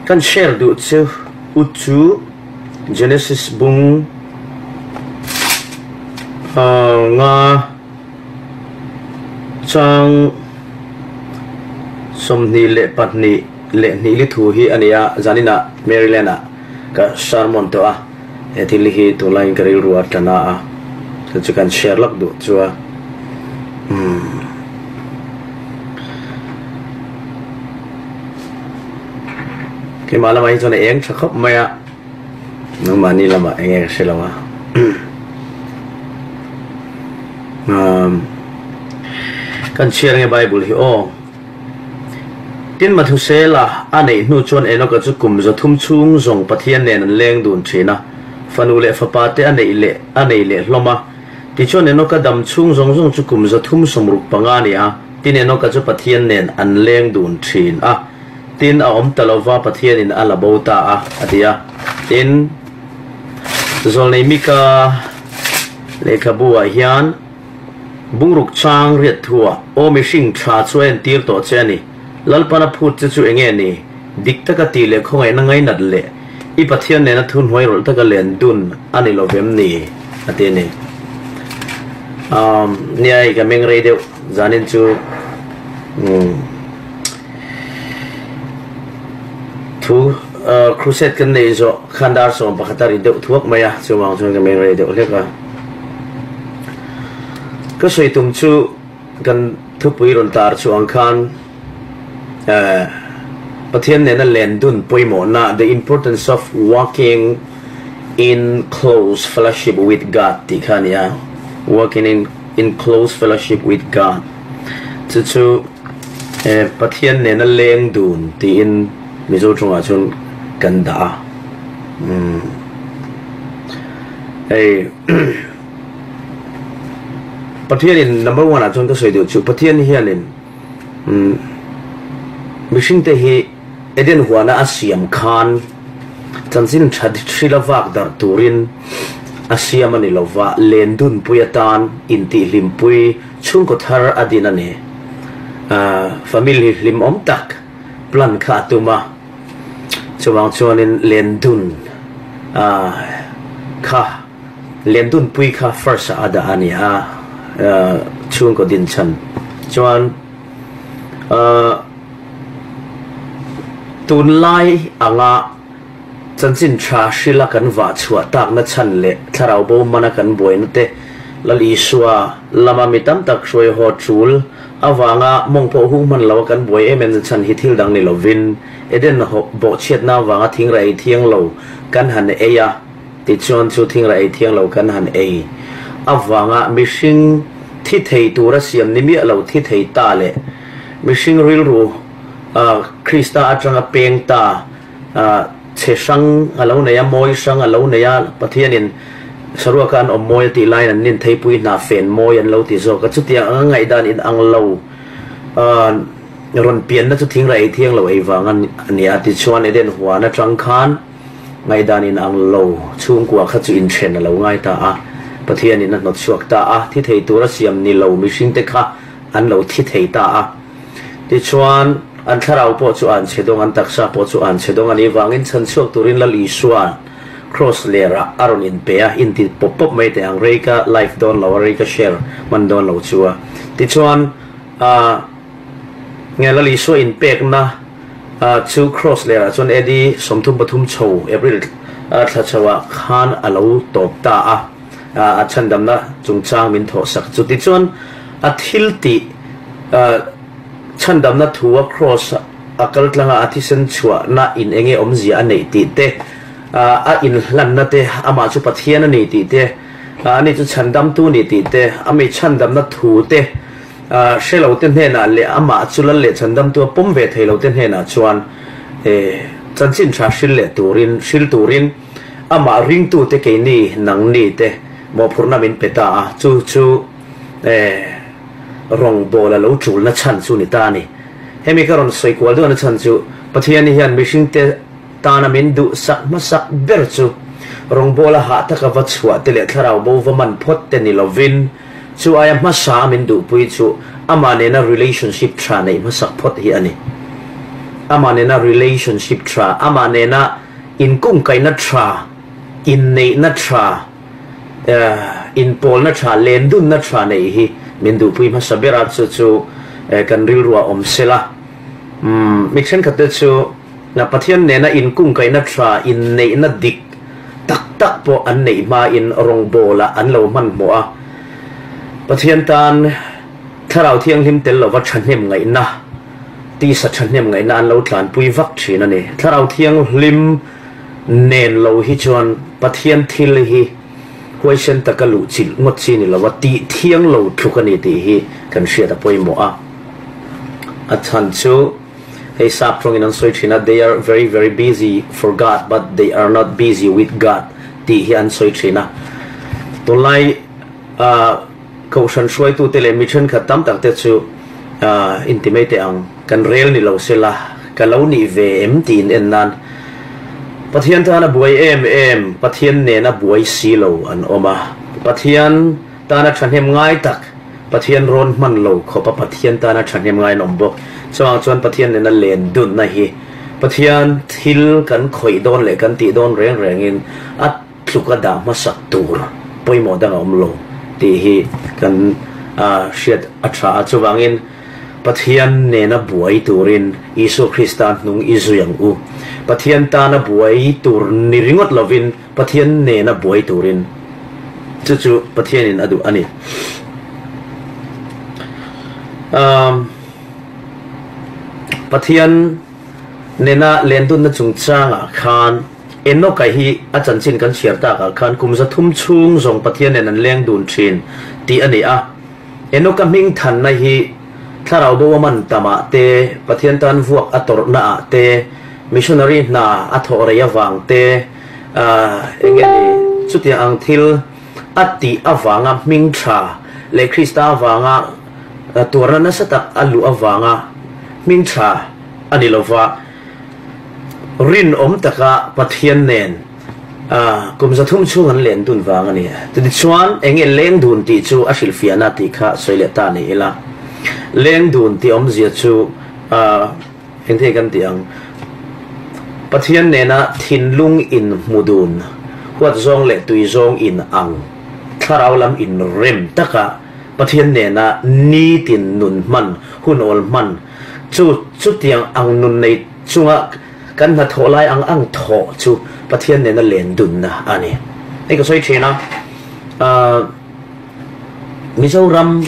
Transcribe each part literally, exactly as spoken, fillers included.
Kan share duh chu, ut chu Genesis bung, ah, nga chang sawmhnih le pahnih le hnih li thu hi a ni a, zaninah Maryland-ah ka sermon tawh a, he thil hi tunlaiin ka rilru a tla a, chu chu kan share lak duh chu a. Hmm. Keimah lamah hi chuan a eng ṭha khawp mai a, nangmahni lamah eng nge ka hre lo a. Um, kan share nge Bible hi aw. Tin, Mathusela a neih hnu chuan Enoka chu kum zathum chhung zawng Pathian nen an leng dun ṭhin a, fanu leh fapate a neih leh, a neih leh hlawm a. Tichuan Enoka dam chhung zawng zawng chu kum zathum sawmruk panga a ni a. Tin, Enoka chu Pathian nen an leng dun ṭhin a. Tin, a awm ta lo va, Pathianin a la bo ta a, a ti a. Tin, Zawlnei Mika lehkhabuah hian, bung ruk chang riat thua, aw mihring ṭha chu a entir tawh che a ni. Lalpan a phut che chu eng nge ni? Dik taka tih leh khawngaihna ngainat leh i Pathian nena thuhnuairawlh taka len dun a ni lo vem ni? A ti a ni. Um, nia hei ka meng rei deuh, zanin chu, um, thu, uh, crusade kan neih zawh khan dar sawm pakhat a ri deuh thuak mai a, chuvang chuan ka meng rei deuh hlek a. Ka sawi tum chu, kan thupui rawn tar chu ang khan, eh, Pathian nena len dun pawimawhna, the importance of walking in close fellowship with God tih kha a ni a. Walking in, in close fellowship with God. Chu chu, eh, Pathian nena leng dun tiin Mizo ṭawngah chuan kan dah a. Um, hei, Pathianin number one-ah chuan ka sawi duh chu, Pathian hianin, um, mihringte hi Eden huana a siam khan chanchin ṭha hrila vak darh turin a siam a ni lo va, len dunpui atan intihhlimpui chhungkaw thar a din a ni. Ah, family hlimawm tak plan kha a tum a, chuvang chuanin len dun, ah, kha, len dunpui kha first-ah a dah a ni a, ah, chhungkaw din chhan. Chuan, ah, tunlai anga chanchin ṭha hrila kan vah chhuah takna chhan leh thlarau bo mana kan buaina te, Lal Isua lama mi tam tak hruaihaw tul avanga mawng pawh hung hman lo a kan buai em em na chhan hi thil dang ni lovin, Eden ho-, bawhchhiatna avanga thingreh ei thiang lo kan han ei a, tichuan chu thingreh ei thiang lo kan han ei avanga mihring thi thei tura siam ni miah lo thi thei ta leh mihring rilru, ah, Krista aṭanga peng ta, ah, chhe hrang a lo nei a, mawi hrang a lo nei a, Pathianin saruaka an awm mawi a tih laiin an nin theipui hna fen mawi an lo ti zawk a, chutiang anga ngaihdan in ang lo, ah, rawn pianna chu thingreh ei thiang lo ei vang a ni a, tichuan Eden huan aṭang khan ngaihdan in ang lo chhungkua kha chu inṭhen a lo ngai ta a, Pathianin a hnawt chhuak ta a, thi thei tura siam ni lo mihringte kha an lo thi thei ta a. Tichuan, an thlarau pawh chu an chhe dawng, an taksa pawh chu an chhe dawng a nih vangin chhan chhuak turin Lal Isua cross lerah a rawn inpe a, inti pawp pawp mai teh ang, rei ka live dawn lo a, rei ka share hman dawn lo chu a. Tichuan, a, nge Lal Isua inpekna, a, chu cross lerah chuan A D sawmthum pathum chho, April, a, thla chhoah khan a lo tawp ta a. A, a chhandamna chungchang min thawhsak chu. Tichuan, a thil tih, a, chhandamna thu a cross a kal tlanga a thisen chhuahna in eng nge awmzia a neih tih te, a, a inhlanna te, amah chu Pathian a ni tih te, a, ani chu chhandamtu ni tih te, a mi chhandamna thu te, a, hre lo te hnenah leh amah chu Lal leh chhandamtu a pawm ve thei lo te hnenah chuan, e, chanchin ṭha hril leh turin, hril turin, amah ringtute keini nangni te mawhphurhna min pe ta a, chu chu, eh, rawngbawla lo ṭulna chhan chu ni ta a ni. Hemi ka rawn sawi kual dawn a chhan chu, Pathian hian mihringte tana min duhsak hmasak ber chu, rawngbawla hah taka va chhuah te leh thlarau bo va man phawt te ni lovin, chu aia hmasa a min duhpui chu, amah nena relationship ṭha neih hmasak phawt hi a ni. Ama nena relationship ṭha, ama nena inkungkaihna ṭha, inneihna ṭha, eh, inpawlna ṭha, lendunna ṭha nei hi min duhpui hmasa ber a, chu chu, eh, kan rilruah awm sela. Um, mi ṭhenkhatte chu, na, Pathian nena inkungkaihna ṭha, inneihna dik taktak pawh an neih hmain rawngbawlah an lo hmanhmawh a. Pathian tan Thlarau Thianghlim tel lova ṭhahnemngaihna, tisa ṭhahnemngaihna an lo tlanpui vak ṭhin a ni. Thlarau Thianghlim nen lo hi chuan Pathian thil hi huaisen taka luh chilh ngawt chi ni lova, tih thiang lo thluk a ni tih hi kan hriat a pawimawh a. A chhan chu hei sap ṭawngin an sawi ṭhin a, "They are very, very busy for God, but they are not busy with God," tih hi an sawi ṭhin a. Tunlai, ah, Kohhran hruaitute leh mi ṭhenkhat tam takte chu, ah, inti mai teh ang, kan rel ni lo sela, ka lo nih ve em tiin en nan, Pathian tana buai em em, Pathian nena buai si lo an awm a. Pathian tana ṭhahnem ngai tak, Pathian rawn hman lo khawpa Pathian tana ṭhahnem ngai an awm bawk. Chuvang chuan Pathian nena len dunna hi Pathian thil kan khawih dawn leh kan tih dawn reng rengin a tluka dah hmasak tur pawimawh dang a awm lo tih hi kan, a, hriat a ṭha a. Chuvangin Pathian nena buai turin Isua Krista hnung i zui ang u. Pathian tana buai tur ni ringawt lovin Pathian nena buai turin chu chu Pathianin a duh a ni. Um, Pathian nena lendunna chungchangah khan Enoka hi a chanchin kan chhiar takah khan kum za thum chhung zawng Pathian nen an leng dun ṭhin tih a ni a. Enoka hmingthanna hi thlarau bo a man tamah te, Pathian tan vuak a tawrhnaah te, missionary hna a thawh rei avang te, ah, eng nge ni, chutiang ang thil a tih avanga hming ṭha leh Krista avanga, ah, tuarna nasa tak a luh avanga hming ṭha a ni lova, rinawm taka Pathian nen, ah, kum za thum chhung an len dun vang a ni. Chutichuan eng nge leng dun tih chu a hrilhfiahna tih kha sawi leh ta ni ila. Leng dun tih awmzia chu, ah, Engtin kan tih ang? Pathian nena thinlung in hmu dun, huat zawng leh tui zawng in ang, thlarau lam in rem taka Pathian nena nitin nun hman, hun awl hman, chu, chutiang ang nun nei chunga kan hnathawh lai ang ang thawh chu Pathian nena len dunna a ni. Hei ka sawi ṭhin a, ah, Mizoram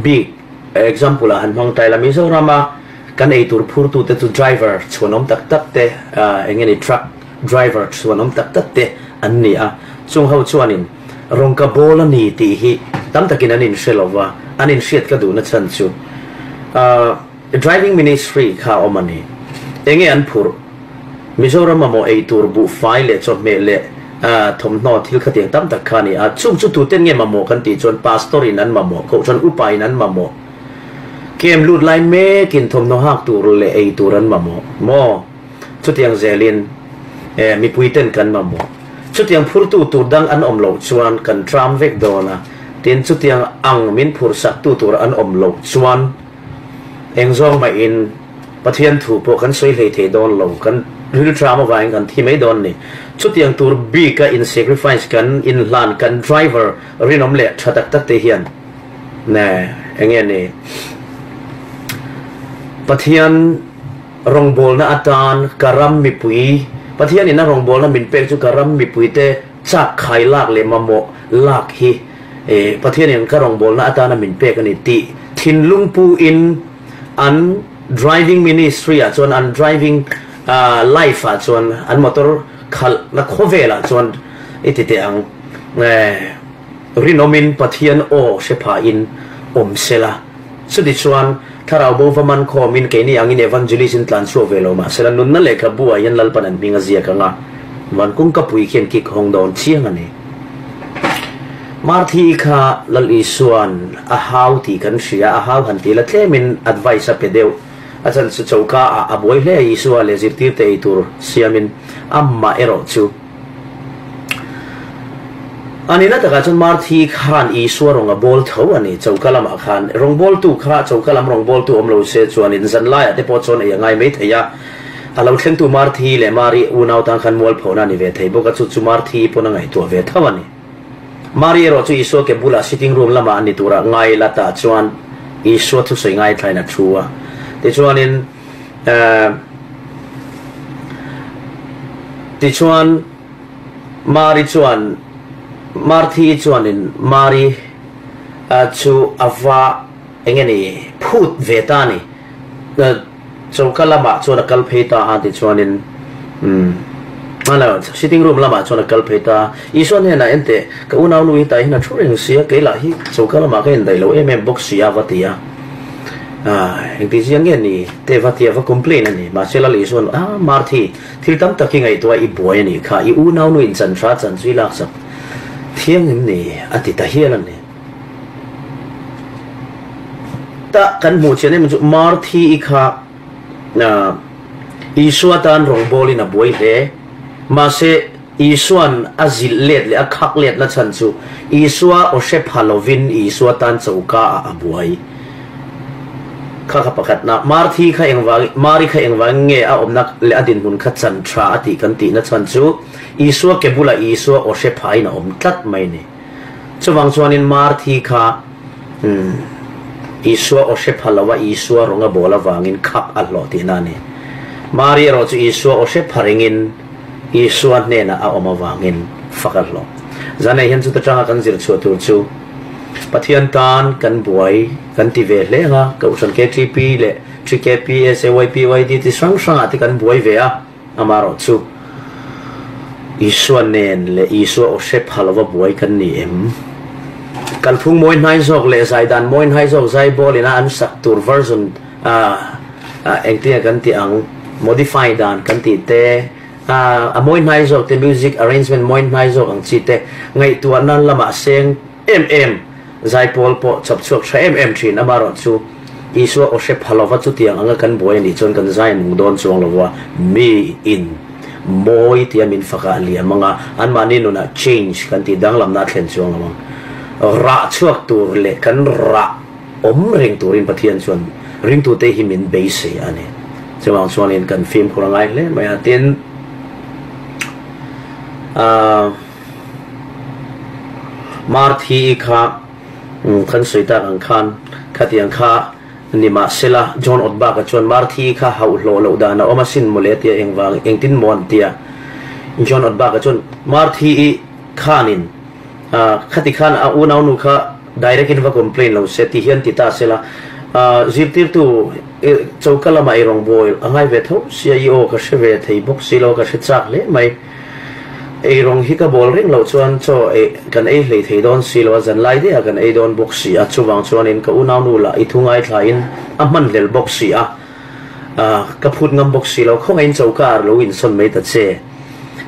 bik example-ah han hmang ta ila, Mizorama kan ei tur phurtute chu driver chhuanawm tak tak te, ah, eng nge ni, truck driver chhuanawm tak tak te an ni a. Chung ho chuanin rawngka bawl a ni tih hi tam takin an inhre lo va, an inhriat ka duhna chhan chu, ah, driving ministry kha a awm a ni. Eng nge an phurh? Mizoram mamawh ei tur buhfai leh chawhmeh leh, ah, thawmhnaw thil khatiang tam tak kha a ni a. Chung chu tuten nge mamawh kan tih chuan pastor in an mamawh, kohhran upa in an mamawh. Kem lut lai mekin thawmhnaw hak tur leh ei tur an mamawh maw? Chutiang zelin, eh, mipuiten kan mamawh. Chutiang phurtu tur dang an awm loh chuan kan ṭam vek dawn a. Tin, chutiang ang min phurhsaktu tur an awm loh chuan, eng zawng mahin Pathian thu pawh kan sawi hlei thei dawn lo, kan rilṭam avangin kan thi mai dawn ni. Chutiang tur bika in sacrifice kan inhlan kan driver rinawm leh ṭha tak tak te hian, ne, eng nge ni, Pathian rawngbawlna atan ka ram mipui, Pathianin a rawngbawlna min pek chu ka ram mipuite chak khai lak leh mamawh lak hi, eh, Pathianin ka rawngbawlna atana min pek a ni tih thinlung puin an driving ministry-ah chuan, an driving, ah, life-ah chuan, an motor khalhna khawvelah chuan i ti teh ang, eh, rinawmin Pathian aw hre phain awm sela. Chutichuan thlarau bo va man khawmin keini angin evangelist in tlan chhuah ve lo mah sela, nunna lehkhabuah hian Lalpan an hming a ziak ang a, van kung ka pui khian kik hawng dawn chiang a ni. Marthi kha Lal Isuan a hau tih kan hria, a hau han tih la tlemin advice a pe deuh. A chhan chu choka a, a buai hle a, Isua leh zirtirte ei tur siamin amah erawh chu. A nihna takah chuan Marthi khan Isua rawng a bawl tho a ni. Choka lamah khan rawngbawltu kha, choka lam rawngbawltu awm lo se chuanin zanlaiah te pawh chuan ei a ngai mai thei a. A lo thlengtu Marthi leh Mari unau tan khan mualphona a ni ve thei bawk a, chu chu Marthi pawn a ngaihtuah ve tho a ni. Mari erawh chu Isua ke bulah sitting room lamah a ni turah ngai la ta chuan Isua thusawi ngaithlain a thu a. Tichuanin, eh, tichuan Mari chuan, Marthi chuanin Mari, ah, chu a va eng nge ni, phut ve ta ni. Ah, choka lamah chuan a kal phei ta a, tichuanin, um, a la, sitting room lamah chuan a kal phei ta. Isua hnenah, "Enteh, ka unaunu hi tah hian a thu reng si a, kei lah hi choka lamah ka indaih lo em em bawk si a," va ti a. Ah, engti zia nge ni te va ti a, va complain a ni. Mahse, Lal Isuan, "Ah, Marthi, thil tam tak i ngaihtuah i buai a nih kha, i unaunu in chan ṭha chan chu i laksak thiang em ni?" a ti ta hial a ni. Ta kan hmuh chian em chu Marthi i kha, ah, Isua tan rawngbawlin a buai hle. Mahse, Isuan a zilh let leh a khak letna chhan chu Isua aw hre pha lovin Isua tan choka ah a buai. Kha kha pakhatna, Marthi kha engvang, Mari kha engvang nge a awmna leh a dinhmun kha chan ṭha a tih kan tihna chhan chu Isua ke bulah Isua aw hre phain a awm tlat mai ni. Chuvang chuanin Marthi kha, um, Isua aw hre pha lova Isua rawng a bawl avangin khak a hlawh tihna a ni. Mari erawh chu Isua aw hre pha rengin Isua hnenah a awm avangin fak a hlawh. Zanei hian chuta ṭanga kan zir chhuah tur chu Pathian tan kan buai kan ti ve hle ang a, kohhran K T P leh Tri K P, S A Y P Y D ti hrang hrangah te kan buai ve a. Amaherawhchu Isua nen leh Isua aw hre pha lova buai kan ni em? Kalphung mawi hnai zawk leh zaidan mawi hnai zawk zaibawlin a an sak tur version, a, a, engtinga kan tih ang, modify dan kan tih te, a, a mawi hnai zawk te, music arrangement mawi hnai zawk ang chi te, ngaihtuahna lamah seng em em, zaipawl pawh chawp chhuak ṭha em em ṭhin. Amaherawhchu Isua aw hre pha lova chutiang anga kan buai a nih chuan kan zai a nung dawn chuang lo va, mi in mawi tia min fakah liam anga anmahni nunah change kan tih, danglamna a thlen chuang lo ang. Rah chhuak tur leh kan rah awm reng turin Pathian chuan ringtute hi min beisei a ni. Chuvang chuanin kan fimkhur a ngai hle mai a. Tin, ah, Marthi kha, um, kan sawi tak ang khan, khatiang kha ni mah sela, John Ortberg-a chuan Marthi kha hauh hlawh loh dan a awm a sin maw le tia, engvang, engtin maw an tia. John Ortberg-a chuan Marthi khanin, ah, khati khan a unaunu kha direct in va complain lo se, ti hian ti ta sela. Ah, zirtirtu, eh, choka lamah i rawngbawl a ngai ve tho sia, i aw ka hre ve thei bawk si lo, ka hre chak hle mai. Ei rawng hi ka bawl reng loh chuan chaw, eh, kan ei hlei thei dawn si lo a, zanlai deuha kan ei dawn bawk si a, chuvang chuanin ka unaunu lah i thu ngaithlain a hman hlel bawk si a, ah, ka phut ngam bawk si lo, khawngahin choka ar lo insawn mai ta che.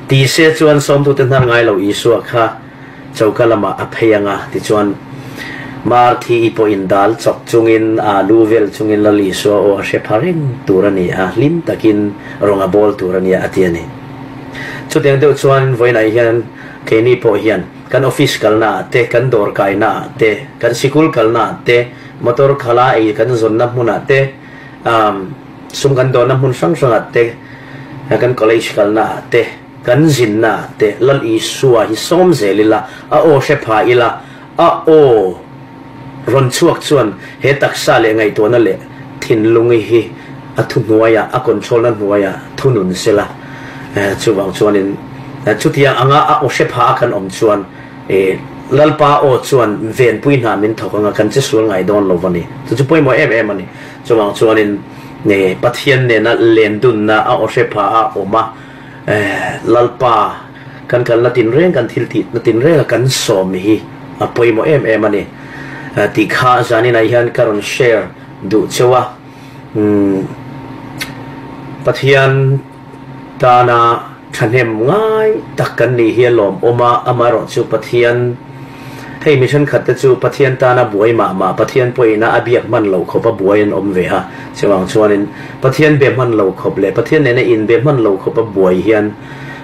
Ti se chuan sawmtute hnar ngai lo Isua kha choka lamah a phei anga, tichuan Marthi i pawh indal chawk chungin, a, lu vel chungin Lal Isua aw a hre pha reng tur a ni a, hlim takin rawng a bawl tur a ni a, a ti a ni. Chutiang deuh chuan vawiinah hian keini pawh hian kan office kalnaah te, kan dawr kainaah te, kan sikul kalnaah te, motor khalha ei kan zawnna hmunah te, um, sum kan dawnna hmun hrang hrangah te, kan college kalnaah te, kan zinnaah te, Lal Isua hi sawm zel ila, a aw hre pha ila, a aw rawn chhuak chuan he taksa leh ngaihtuahna leh thinlung hi a thu hnuaiah, a controlna hnuaiah thunun sela. Eh, chuvang chuanin, eh, chutiang anga a aw hre pha a kan awm chuan, eh, Lalpa aw chuan venpui hna min thawk anga kan che sual ngai dawn lo va ni. Chu chu pawimawh em em a ni. Chuvang chuanin, eh, Pathian nena lendunna a aw hre pha a awm a, eh, Lalpa kan kalna tinreng, kan thil tihna tinrenga kan sawm hi a pawimawh em em a ni. Eh, tih kha zaninah hian ka rawn share duh cheu a. Hmm, Pathian tana thahnem ngai tak kan nih hi a lawmawm a, amaherawhchu Pathian, hei mi ṭhenkhat te chu Pathian tana buai mah mah, Pathian pawhin a biak hman lo khawpa buai an awm ve a. Chuvang chuanin Pathian be hman lo khawp leh Pathian nena inbe hman lo khawpa buai hian,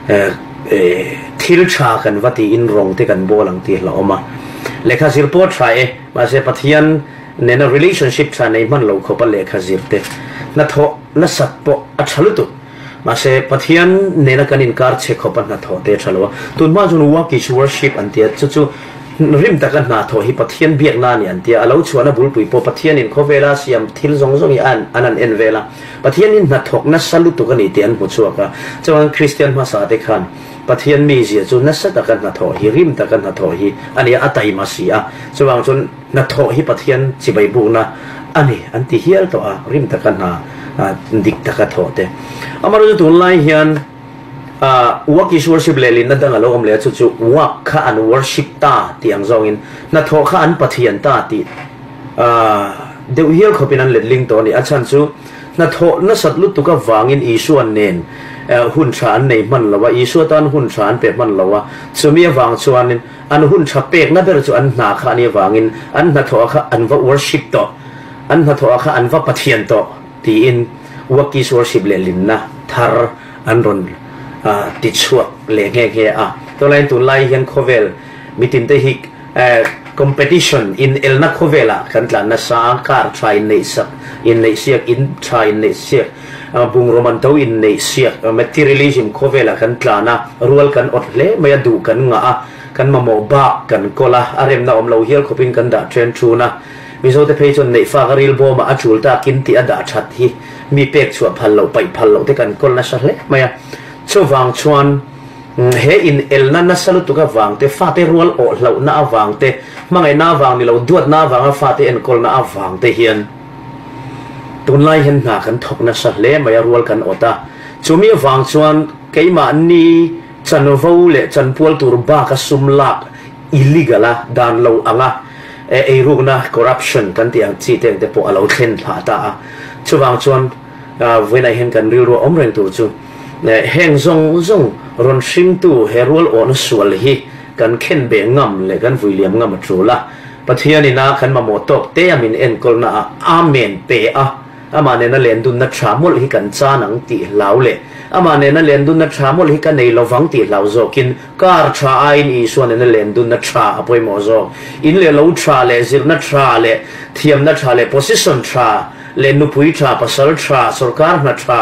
eh, eh, thil ṭha kan va ti in rong te kan bawl ang ti la awm a. Lehkha zir pawh ṭha e, mahse Pathian nena relationship ṭha nei hman lo khawpa lehkha zir te. Hnathawh nasat pawh a ṭha lutuk. Mahse Pathian nena kan inkar che khawpa hnathawh te a ṭha lo a. Tun hma chuan work is worship an ti a, chu chu rim taka hnathawh hi Pathian biakna a ni an ti a. A lo chhuahna bulpui pawh Pathianin khawvela siam thil zawng zawng hi an, an, an en vel a. Pathianin hnathawh nasa lutuk a ni tih an hmu chhuak a. Chuan Kristian hmasa te khan Pathian mizia chu nasa taka hnathawh hi, rim taka hnathawh hi a ni a, a taima si a. Chuvang chuan hnathawh hi Pathian chibai bukna a ni an ti hial tawh a, rim taka hna, a, dik taka thawh te. Amaherawhchu tunlai hian, a, work is worship leh linna dang a lo awm leh a, chu chu work kha an worship ta tih ang zawngin hnathawh kha an Pathian ta tih, a, deuh hial khawpin an letling tawh a ni. A chhan chu hnathawh nasat lutuk avangin Isua nen, eh, hun ṭha an nei hman lo a, Isua tan hun ṭha an pe hman lo a, chumi avang chuanin an hun ṭha pekna ber chu an hna kha a ni avangin an hnathawh kha an va worship tawh, an hnathawh kha an va Pathian tawh tiin work is worship leh linna thar an rawn, ah, ti chhuak leh nghe nghe a. Chulaiin tunlai hian khawvel mitinte hi, eh, competition, inelna khawvelah kan tlan nasa a, car ṭha inneihsak, inneihsiak, in ṭha inneihsiak, ah, bungraw man to inneihsiak, ah, materialism khawvelah kan tlan a, rual kan awt hle mai a, duh kan ngah a, kan mamawh bak kan kawl a, a remna awm lo hial khawpin kan dah ṭen ṭhun a. Mizote phei chuan neih fak a ril bawm a, a tul takin tih a dah ṭhat hi mi pek chhuah phal loh, paih phal loh te kan kawl nasa hle mai a. Chuvang chuan, mm, he inelna nasa lutuk avang te, fate rual awh hlauhna avang te, hmangaihna avang ni lo, duatna avanga fate enkawlna avang te hian tunlai hian hna kan thawk nasa hle mai a, rual kan awt a. Chumi avang chuan keimahni chanvo leh chanpual tur baka sum lak illegal a, dan lo anga, e, eirukna, corruption kan tih ang chi te ang te pawh a lo thlen thla ta a. Chuvang chuan, a, vawiinah hian kan rilru a awm reng tur chu, e, heng zawng zawng rawn hringtu he rual awhna sual hi kan khenbeh ngam leh kan vuiliam ngam a tul a. Pathianin a kan mamawh tawk te a min enkawlna a, a men pe a, amah nena lendunna ṭha mawlh hi kan chan ang tih hlau leh, amah nena lendunna ṭha mawlh hi ka nei lo vang tih hlau zawkin, car ṭha aiin Isua nena lendunna ṭha a pawimawh zawk. In leh lo ṭha leh, zirna ṭha leh, thiamna ṭha leh, position ṭha leh, nupui ṭha, pasal ṭha, sorkar hna ṭha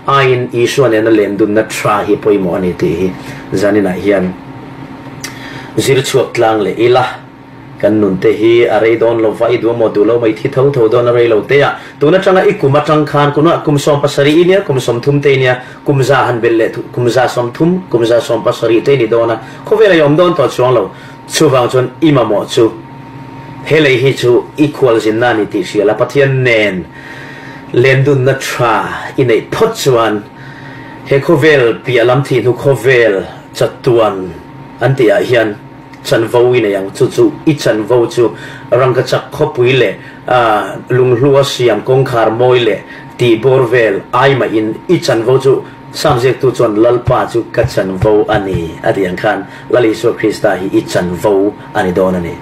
aiin Isua nena lendunna ṭha hi a pawimawh a ni tih hi zaninah hian zir chhuak tlang leh ila. Kan nun te hi a rei dawn lo va, i duhmawh duh lo mai, thi tho tho dawn a rei lo te a. Tun aṭanga i kum aṭang khan, kuna kum sawm pasarih i nia, kum sawm thum te i nia, kum za han belh leh thu, kum za sawm thum, kum za sawm pasarih te i ni dawn a. Khawvel a awm dawn tawh chuang lo. Chuvang chuan i mamawh chu, he lei hi chu i khualzinna a ni tih hria la, Pathian nen lendunna ṭha i neih phawt chuan, he khawvel piah lam thih hnu khawvel chatuan an tihah hian, chanvo i nei ang chu chu, i chanvo chu rangkachak khawpui leh, a, lunghlua siam kawngkhar mawi leh tihbawr vel ai mahin i chanvo chu, Sam ziaktu chuan Lalpa chu ka chanvo a ni a tih ang khan, Lal Isua Krista hi i chanvo a ni dawn a ni.